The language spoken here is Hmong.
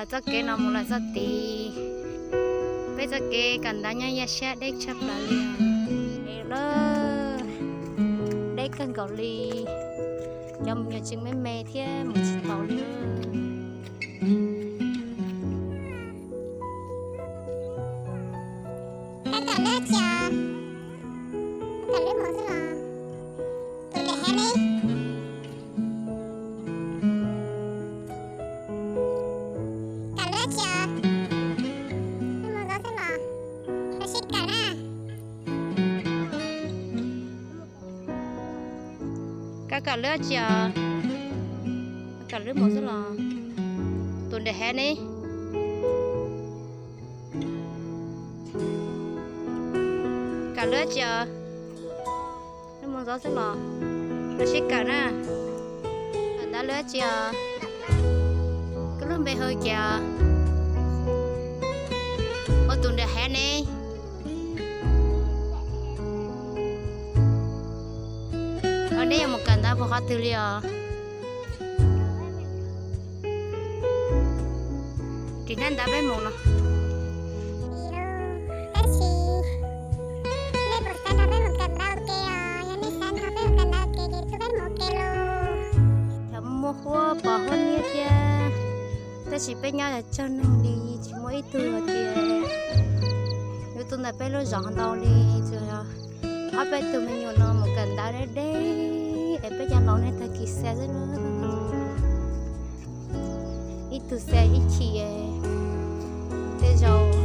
Txoj kev no mus lawm txoj tid, peb txoj kev kawm ntawv nyob yaj siab deb tshaj plaws li. Deb kawg nkaus li, cov me nyuam tseem me me thiab mus tsis taus li. Koj kawm lub tsi os? Kawm lub mus xwb los? Tus nram hav ne? Kawm lub tsi os? Lub mus xwb los? Koj sib kawm na. Koj kawm lub tsi os? Kawm lub mus xwb los? Tus nram hav ne? Kawm lub tsi os? Lub mus xwb los? Koj sib kawm na. Kawm ntawv lub tsi os? Koj lub npe hu cas? Ua tus nram hav ne? Neb yuav mus kawm ntawv puas qhov twg li os? Ris hnab ntawv peb mus no. Tab sis nej puas xav nrog peb mus kawm ntawv ua ke os? Yog nej xav nrog peb mus kawm ntawv ua ke ces tuaj peb mus ua ke los. Cov muaj huab pos huab niab thiab, tab sis peb nyob tsawg neeg li tsis muaj ib tug hais tias yuav tuaj ntawm peb lub zos ntau li, tsuas yog ob peb tug me nyuam no mus kawm ntawv deb deb es peb cov laus nej tag kis xa xwb na. Ib tug xa ib chim, tej zaum